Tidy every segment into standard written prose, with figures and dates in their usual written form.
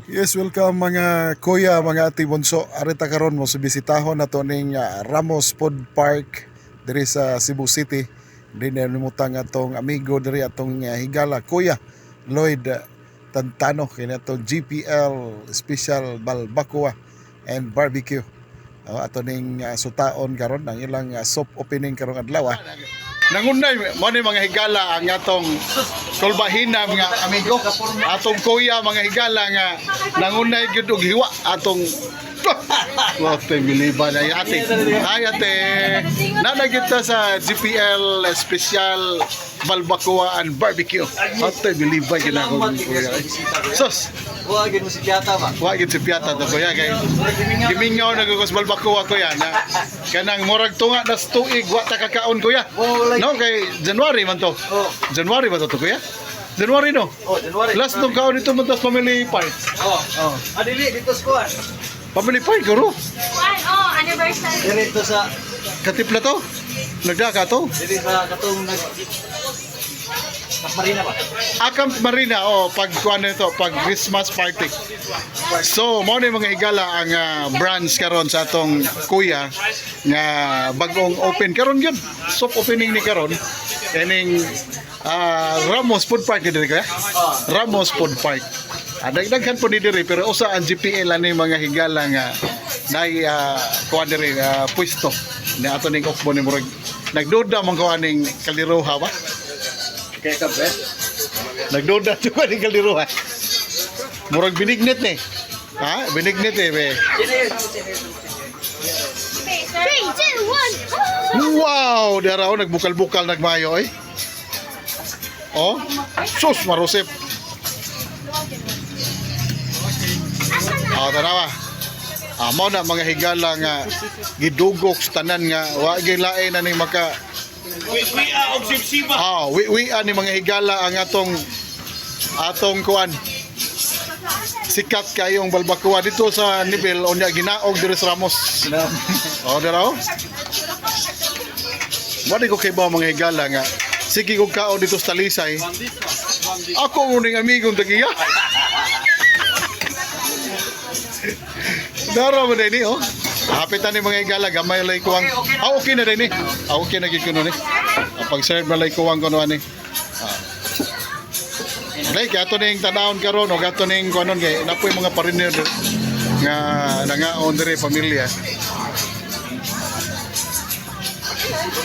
Yes, welcome mga kuya, mga ate bunso. Arita karon mo sa bisitahon nato ning Ramos Food Park diri sa Cebu City. Di na nimutang atong amigo diri, atong higala kuya Lloyd Tantano, kini atong GPL Special Balbacoa and Barbecue. Oh, ato ning sutaon karon ang ilang soft opening karong adlaw. Nangunay mo ni mga higala ang atong kulbahina, mga amigo. Atong kuya, mga higala, nga nangunay gyud og hiwa atong. Wate, biliba na ate. Ay, ate. Nana kita sa GPL Special Balbacoa and Barbecue. Ate, biliba gyud ako ni kuya. Sos, Wa gid mo si Piata ba? wa gyud si Piata to, kuya, kay gimingaw na gugos balbacoa, kuya, na kanang murag tunga nas tuig wa ta kakaon, kuya. No, kay January man to. Oh. January ba to, kuya? January, no? Oh, January. Last nung kaon ito man tas family park. Oh. Oh. Ah, dili dito sa kuan. Family park guro. Kuan, oh, anniversary. Dili to sa Katipla to. Nagdaka to. Dili sa katong nag Marina ba? Akam Marina, oh, pag kuan nito, pag Christmas party. So, mao ni mga higala ang branch karon sa atong kuya nga bagong open karon gyud. Soft opening ni karon. Ining Ramos Food Park diri, kuya. Ramos Food Park. Daghan po ni diri, pero usa ang GPL ani, mga higala, nga nay kuan diri, pwesto ni ato ning okbo ni murag nagduda man ko aning kaliroha ba. Kay ka best. Nagduda jud ko aning kaliroha. Murag binignit ni. Ha? Binignit eh, be. 3, 2, 1. Wow, dara oh, nagbukal-bukal nagmayo eh. Oh, sus marusip. Ah, tanawa. Ah, mao na mga higala nga gidugok sa tanan nga wa gilain na ni maka Wi-wi-a og sibsiba. Ah, wi-wi ni mga higala ang atong kuan. Sikat kayong balbakuwa dito sa nivel unya ginaog diri sa Ramos. Oh, dira oh. Wala ko kay ba, mga higala, nga sige kog kaon dito sa Talisay. Ako mo ning amigong tagiya. Dara mo din ni oh. Hapit ni mga higala, gamay lay kuwang. Ah, okay na din ni. Ah, okay na gid kuno ni. Ah, pag-serve na lay kuwang kuno ani. Ah. Like ato ning tanawon karon og ato ning kuanon kay napoy mga parinyo nga nangaon diri pamilya.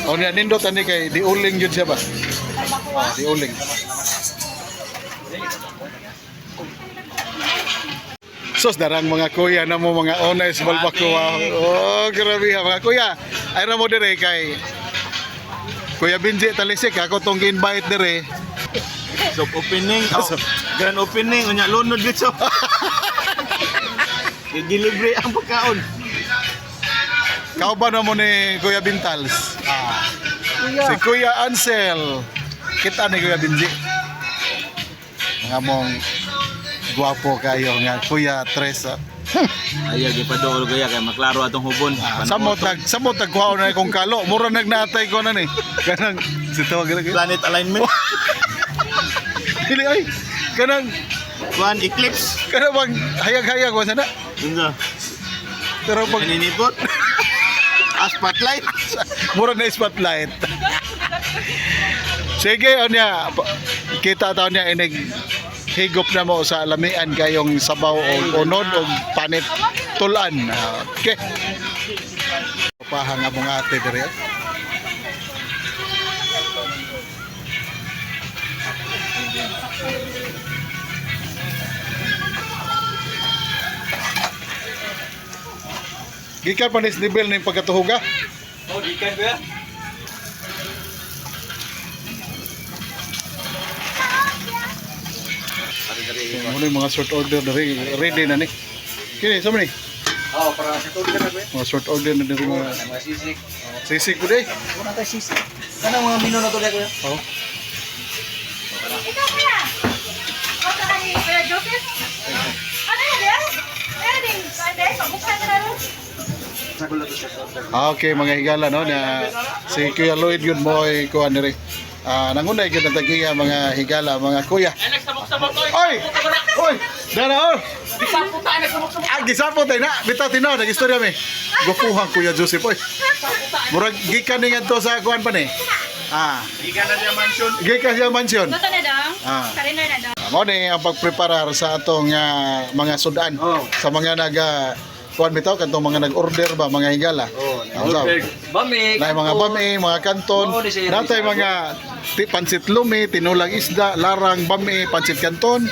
O niya nindot ani kay diuling jud siya ba? Ah, diuling. Sos darang mga kuya na mo mga owners balbacoa. Oh, grabe ha mga kuya. Ay ra mo dire kay Kuya Benji Talisik, ako tong gi-invite dire. Soft opening. Oh, grand opening unya lunod gid so. Gilibre ang pagkaon. Kauban na mo ni Kuya Bintals. Ah. Si Kuya Ansel. Kita ni Kuya Benji. Nga mong gwapo kayo nga Kuya Tresa. Ayaw gipaduol kuya kay maklaro atong hubon. Samot tag kuhaon na kong kalo. Mura nagnatay ko na ni. Kanang si tawag na Planet alignment. Dili ay. Kanang One eclipse. Kanang bang hayag-hayag wa sana. Unsa? Pero pag Naninipot. Ah, spotlight. Mura na spotlight. Sige, unya kita taon niya inig higop na mo sa lamian kayong sabaw o unod o panit tulan. Ah, okay. Pahang among ate diri. Gikan pa ni Nibel ning pagkatuhuga. Oh, gikan kuya. Muna yung mga short order na rin. Ready na ni. Kini, sa ni? Oh, para sa tubig na kuya. Mga short order na diri mga Mga sisig. sisig ko day. Wala tayo sisig. Kanang mga mino na to kuya. Oh. Ikaw kuya. Basta ka ni Kuya Joseph. Ano yan, eh? Ayan din. Pwede, pabuksan na rin. Ah, okay mga higala no na si Kuya Lloyd yun mo ay kuan diri. Ah, nangunay gyud ang tagiya, mga higala, mga kuya. Oy! Oy! Dara oh! Ah, gisapot ay na. Bitaw tinaw, nag-istorya mi. Gupuhan Kuya Joseph oy. Murag gikan ni ngadto sa kuan pa ni. Ah, Gikan na siya mansion. gikan siya mansion. Luto na dong? Ah. Karina na dong. Mao ni ang pagpreparar sa atong mga sudan Oh. sa mga naga kuan bitaw kadtong mga nag-order ba mga higala. Oh, Ah, Bami. Na mga bami, mga kanton, Oo, di siya natay mga pansit lumi, tinulang isda, larang bami, pansit kanton,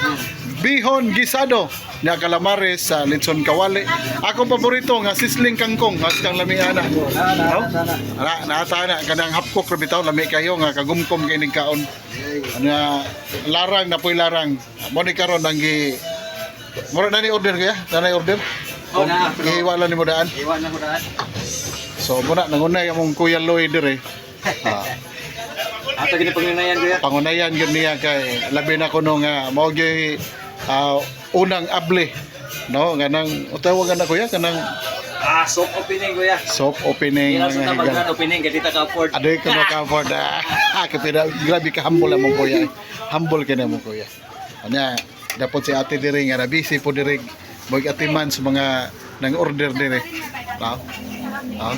bihon gisado, na calamares sa litson kawali. Akong paborito nga sisling kangkong, has kang lami ana. Na, na, No? na, na. Ana, naata na kanang hapkok ra bitaw lami kayo nga kagumkom kay ning kaon. Ano larang na po'y larang. Mo ni karon ang gi Mura na ni order kuya? Na ni order? Oh, na, pero- Gihiwala ni mo daan. Iwan na ko daan. So muna nangunay among Kuya Lloyd dire. Ah. Ato gini pangunayan kuya. Pangunayan gyud niya kay labi na kuno nga mao gyud unang able no nga nang tawag na kuya kanang Ah, soft opening kuya. soft opening Hindi na sa mga mag higala. opening kay dita ka afford. Adoy ko no ka-afford. Ah, kapira grabe ka humble among kuya. Humble kini among kuya. Anya dapat si ate diri nga na busy po diri mo'y atiman sa mga nang order diri. No? No?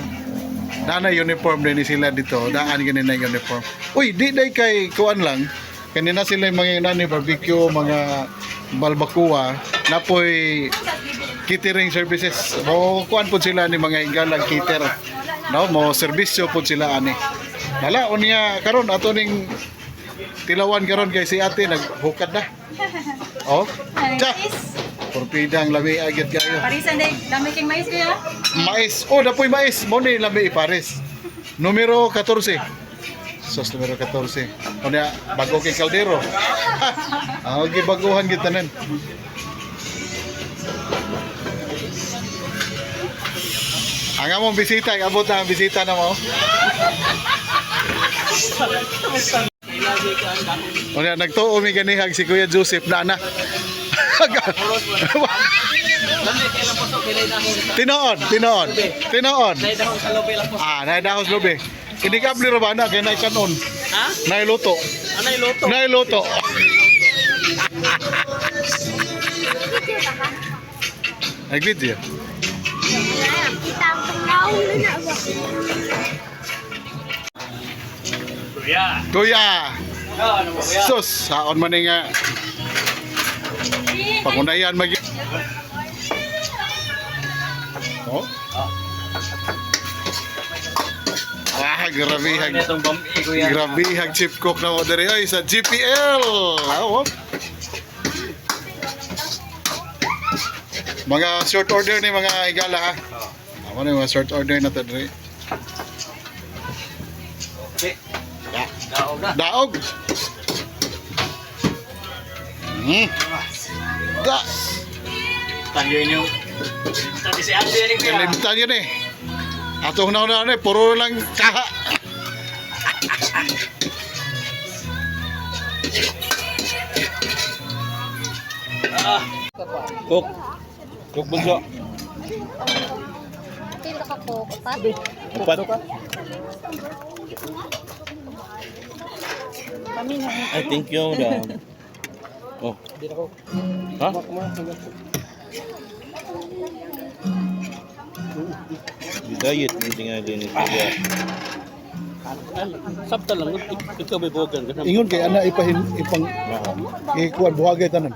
Dana uniform din ni sila dito. Daan gani na uniform. Uy, di day kay kuan lang. Kanina sila yung mga nani barbecue, mga balbacoa, napoy catering services. Mo kuan po sila ni mga igalang cater. No, mo serbisyo po sila ani. Nala unya karon ato ning tilawan karon kay si ate naghukad na. Oh. Tsa. Mais. Porpidang lami agad kayo. Parisan day. Dami king mais kuya. Mais. Oh, dapoy mais. Mo ni lami ipares. Numero 14. Sos numero 14. Unya bago kay kaldero. Ah, okay, baguhan gid tanan. Ang among bisita, abot na ang bisita na mo. Unya nagtuo mi ganihag si Kuya Joseph na na. Lami kay lang puso kay na ako. Tinoon, tinoon. Tinoon. Nay dahon sa lobe lang po. Ah, naidahos lobe. Inikabli ra ba na kay nay kanon. Ha? Nailuto. Anay luto. Nailuto. Nag-video. Kita ang pangaon na ba? Kuya. Kuya, Ah, ano mo kuya? sus, saon man ni nga pangunayan mag. Oh. Ah, grabe hag. Ano itong bami kuya? Grabe hag chip cook na mo diri oy sa GPL. Ah, oh. Mga short order ni mga higala ha. Amo ni mga short order na to diri. Okay. Daog na. Daog. Da. Tanyo inyo. Sabi si ate ni kuya. Kalimtan yun eh. Atong nauna na eh, puro lang kaha. Cook. Cook bunso. Pila ka ko, upat? Upat. Ay, thank you. Dam. Oh. Ha? Diet, hindi nga din ito. Sabta lang, ikaw may buwagan ka na. Ingon kay ana ipahin ipang ikuan buhagay tanan.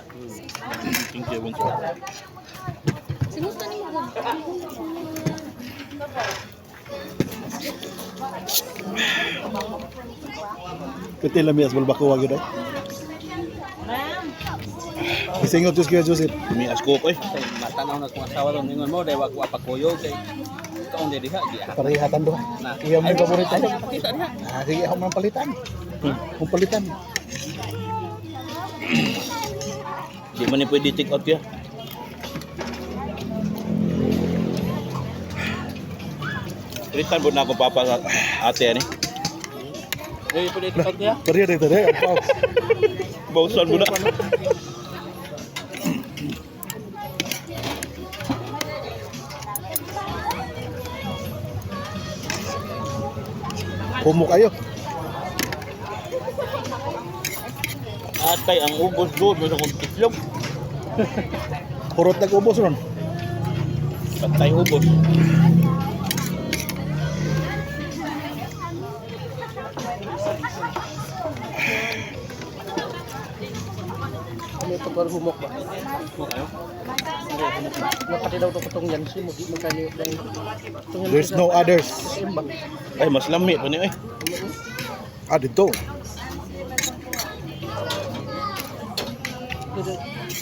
Thank you, bunso. Sinusta ni mo. Kuti lami as balbakuwa gid. Isingot Diyos kaya Joseph. May as cook eh. Matanaw na kung asawa ron, ningon mo, dahil wag wapakuyog kay kaon di diha, di ah. Parehatan do. Na. Iya mo paborito. Ay, pakita diha. Ah, sige ako man palitan. Kung palitan. Di man ni pwede take out ya. Ritan po na ako papa sa ate ani. Di pwede take out diha. Pareha dito deh. Bausan mo na. Kumo kayo. Atay ang ubos doon mo sa kong itlog. Hurot nag-ubos ron. Patay ubos. Ano ito parang humok ba? Mo kayo. Napati daw ito itong yansi mo, di magkano yung There's no others. Ay, mas lami pa niyo eh. Ah, dito.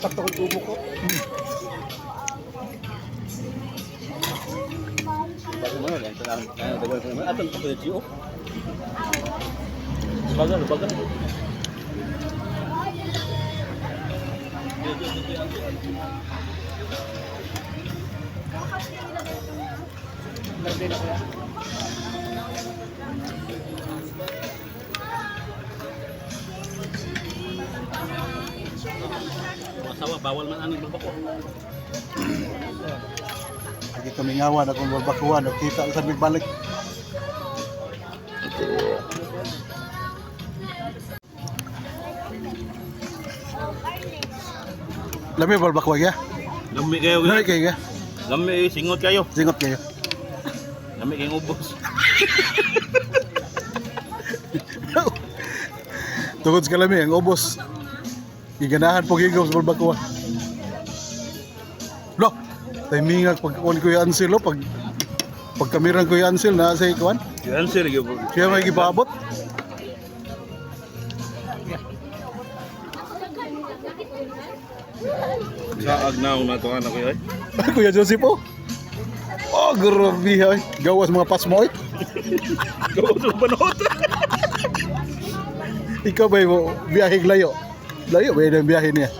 Sakto ko tubo ko. Bago mo yan sa lang. Ay, dagol ko naman atong ko GO. Bagal, bagal. Asawa, bawal man aning magbako. Lagi kamingawan akong balbakuan. Kita sa balik. Lami balbakwa ya? Lami kayo. Lami kayo ya? Lami eh, singot kayo. Singot kayo. Lami kayong ubos. Tungod sa kalami, ang ubos. Giganahan po gigaw sa balbakwa. Lo, timingag pag kuwan ko yung Ansel, lo, pag pag kamirang ko yung Ansel na sa ikuan. Yan sir, gyud. Siya may gipaabot. Sa agnaw na to anak ko eh. Kuya Joseph po. Oh, grabe ay. Gawas mga pasmo ay. Gawas sa panot. Ikaw ba mo biyahe layo? Layo ba yung biyahe niya?